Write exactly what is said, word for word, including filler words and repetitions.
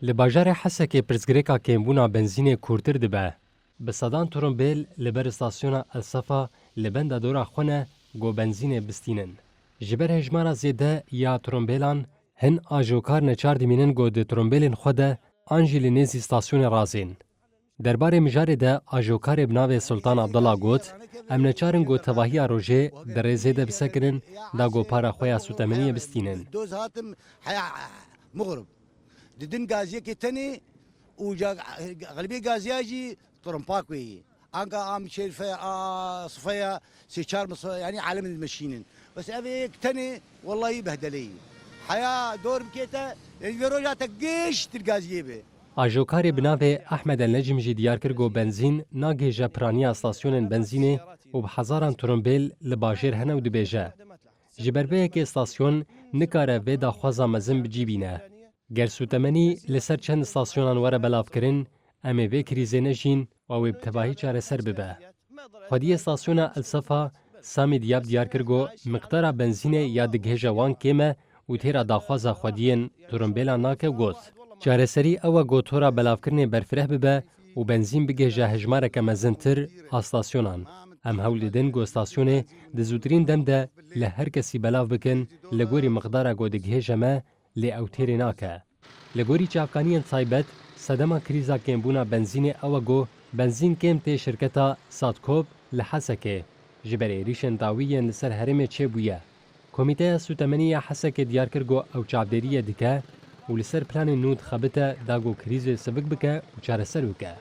Li bajarê Hesekê pirsgirêka kêmbûna benzînê kûrtir dibe. Bi sedan trombêl li ber îstasyona El Safa li benda dora xwe ne ku benzînê bistînin. Ji ber hejmara zêde ya trombêlan, hin ajokar neçar dimînin ku di trombêlên xwe de an jî li nêzî stasyonê razên. Derbarê mijarê de ajokarê bi navê Sultan Abdullah got, em neçar in ku tevahiya rojê di rê zêde bisekirin, da ku para xwe ya sûtemeniyê bistînin. Doz hatim heya muxrib. Didin gaziyekê tenê û ca xelibê gaziya jî trompak wê yî. Anka am şerife a sifeya sê çar misa, yani alem dimeşînin. Bes ev yek tenê wellahî behdeleyî. Heya dor bikête, yani vê roja te gêştir gaziyê be. Ajokarê bi navê Ahmed El Necim jî diyar kir ku benzîn nagihêje piraniya stasyonên benzînê û bi hezaran trombêl li bajêr hene û dibêje, ji ber vê yekê stasyon nikare vê daxwaza mezin bi cî bîne. Ger sûtemenî li ser çend stasyonan were belavkirin, em ê vê krîzê nejîn û ew ê bi tevahî çareser bibe. Xwediyê stasyona El Safa, Samî Diyab diyar kir ku miqdara benzînê ya digihêje wan kêm e û têra daxwaza xwediyên turimbêlan nake û got, çareserî ew e ku tora belavkirinê berfireh bibe û benzîn bigihêje hejmareke mezintir a stasyonan. Em hewl didin ku stasyonê di zûtirîn dem de li her kesî belav bikin, li gorî miqdara ku digihêje me, lê ew têrê nake. Li gorî çavkaniyên taybet, sedema krîza kêmbûna benzînê ew e ku benzîn kêm tê şirketa Sadkop li Hesekê, ji ber êrîşên dawî yên li ser herêmê çêbûye. Komîteya Sûtemenî ya Hesekê diyar kir ku ew çavdêriyê dike û li ser planên nû dixebite da ku krîzê sivik bike û çareser bike.